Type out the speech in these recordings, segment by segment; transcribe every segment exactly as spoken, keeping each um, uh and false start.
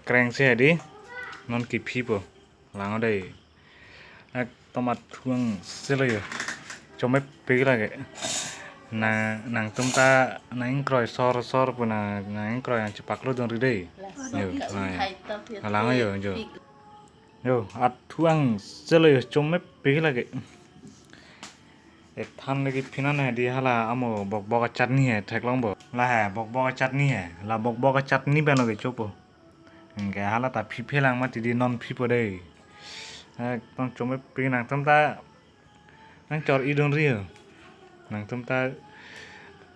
Krengsi hedi. Non kephipo. Lang dei. Ekdom athu angse lo yo. Chomepik lake. Na, nangtum ta nang ingkroi sor sor pu na, nang ingkroi nangchepaklo dongri dei. Yo, lang yo, yo. Yo, athu angse lo yo, chomepik lake. Ethan le kephi non hedi, hala amo bokbok achutney he, theklongpo. La he, bokbok achutney he. La bokbok achutney pen lo kechopo. Anke hala ta phiphe lang mati dei, non phipo dei. Ekdom chomepik, nangtum ta nangchor-i dongri yo. Nangtum ta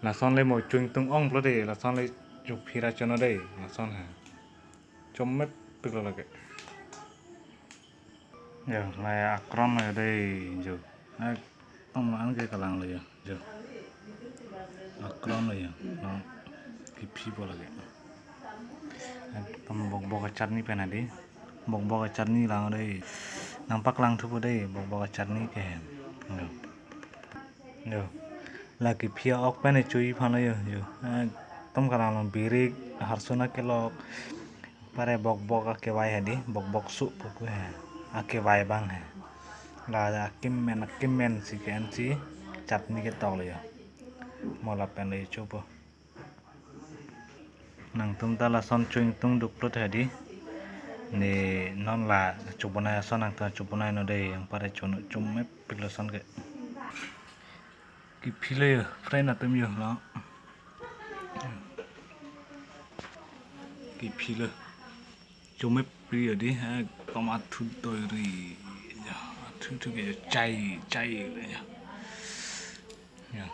lason le mo choingtung ong pulote, lason le chophi ra chono dei, lason he. Chomepik lo lake. Yo, la akron lo dei, yo. Ekdom la-an ke kalang lo yo, yo. Akron lo yo. No, kephipo lake. Ekdom bokbok achutney pen hedi. Bokbok achutney lang dei. Nangpaklang thupo dei, bokbok achutney ke. Yo. Yo. La kephi a-ok pen e chui phan lo yo, yo. Ekdom kalang lo, birik, harsun akelok. Pare bokbok akevai hedi, bokbok su pupu he. Akevai abang he. La akim men, akim men si ke-en si chutney ketok lo yo. Mo lapen le chopo. Nangtum ta lason choingtung duklo hedi. Ne non la chobonai ason nangtum chobonai non dei, anpar chono, chomepik lason ke. Kephi lo yo, friend atum yo, lo. Kephi lo. Chomepik yo dei, ekdom athu doiri. Ya, athu thu ke chai, chai lo ya. Ya.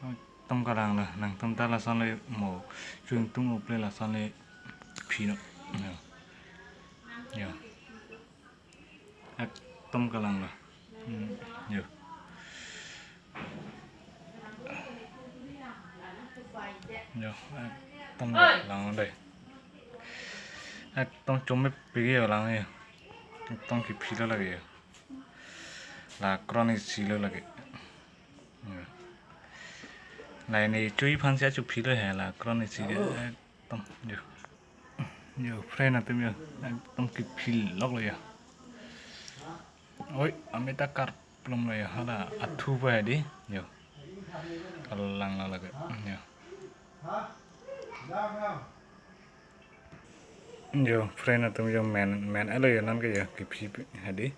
Ekdom kalang lo, nangtum ta lason le mo choingtung-o pulote lason le phi non. Ya. Ya. Ekdom kalang lo. Hmm, yo. Yo, ekdom lang dei. Ekdom chomepik yo lang yo. Ekdom kephi lo lake yo. La akron isi lo lake. Yo. La ne chui phan si chophi lo he, la akron isi ke. Ekdom, yo. Yo, friend atum yo. Ekdom kephi lok lo yo. Oi, ameta karplum lo yo. Hala athu pa hedi. Yo. Kalang lo lake. Yo. Yo, friend atum yo, men, men-et lo yo, non ke yo, kephi hedi.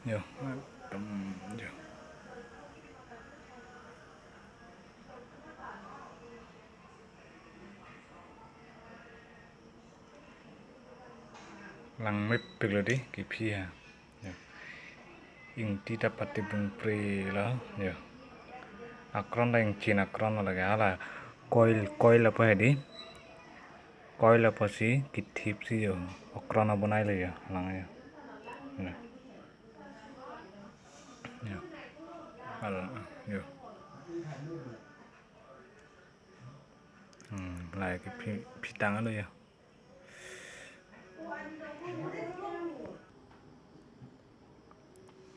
Yo, ekdom, yo. Langmepik lo dei, kephi ha. Yo. Ingti ta patibung pre lo, yo. Akron ta ingchin akron lo lake, hala coil, coil apo hedi. Coil apo si kethip si yo. Akron abonai lo yo, lang yo. Yo. Yo. Hala, yo. Hmm, la kephi, phitang lo yo.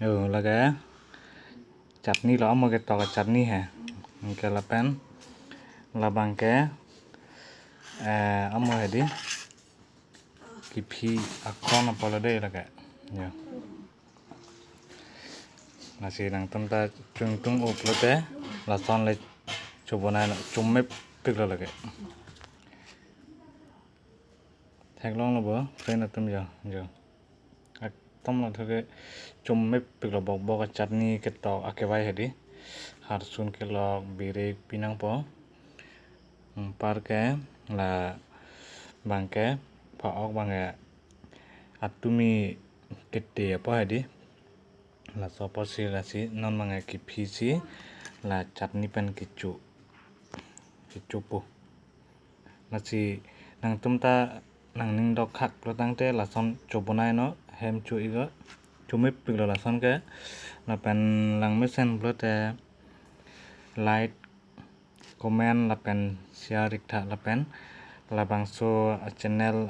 Yo, lake chutney lo, amo ketok achutney he. Anke lapen labang ke, eh, amo hedi. Kephi akron apo lo dei lake. Yo. Lasi nangtum ta choingtung-o pulote lason le chobonai lo, chomepik lo lake. Theklong lo bo, friend atum yo, yo. Ekdom la thu ke chomepik lo, bokbok achutney ketok akevai hedi. Harsun kelok, birik pi nangpo. Anpar ke labang ke, pa-ok abang ke atumi kete apo hedi. Laso apo si lasi non abang ke kephi si la chutney pen kecho. Kechopo. Lasi nangtum ta nangning dokhak pulo tangte lason chobonai non, hem cho-ik lo, chomepik lo lason ke. Lapen langmesen pulote like, comment lapen share ik tha, lapen labangso channel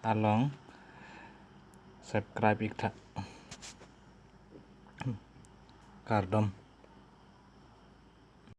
along subscribe ik tha. Kardom.